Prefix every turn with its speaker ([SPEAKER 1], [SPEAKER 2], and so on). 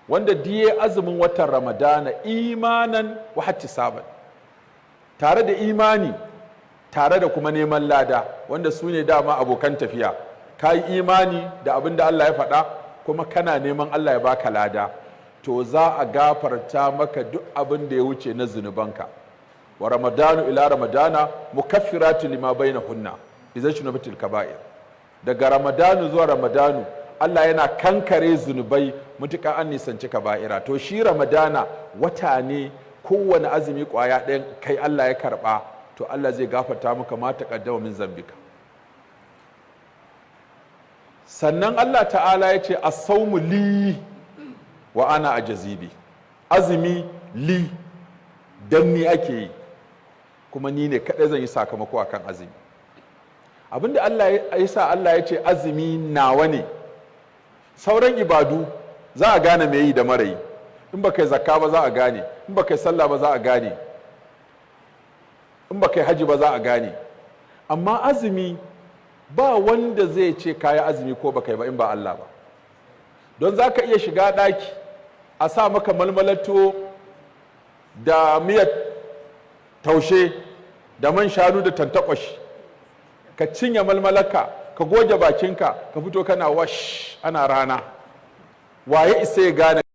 [SPEAKER 1] Wanda diye azumin watan Ramadana imanan wa ihtisaban, tare da imani, tare da kuma neman lada, wanda su ne dama abokan tafiya. Ka yi imani da abin da Allah ya faɗa, kuma kana neman Allah ya baka lada, to za a gafarta maka duk abin da ya wuce na zunubanka. Wa ramadanu ila ramadana mukaffiratu lima bainahunna idza ijtunibatil kaba'ir. Daga Ramadanu zuwa Ramadanu Allah yana kankare zunubai mutuka an nisanci kaba'ira. To shi Ramadana wata ne, kowane azumi kwaya ɗayan kai Allah ya karɓa, to Allah zai gafarta maka ma taqaddama min zambika. Sannan Allah ta'ala ya ce: "As-sawmu li wa ana ajzi bi." Azumi li, dan ni ake yi, kuma ni ne kaɗai zan yi sakamako akan azumi. Abinda Allah ya sa Allah ya ce azumi nawa ne, sauran ibadu za a gane mai yi da mara yi. In ba kai zakka ba za a gane, in ba kai sallah ba za a gane, in ba kai haji ba za a gane, amma azumi ba wanda zai ce kayi azumi ko ba kai ba in ba Allah ba. Don za ka iya shiga ɗaki a sa maka malmalato da miyar taushe da man shanu da tantakwashi, ka cinye malmalaka, ka goge bakinka, ka fito kana wash ana rana. Waye isa ya gane?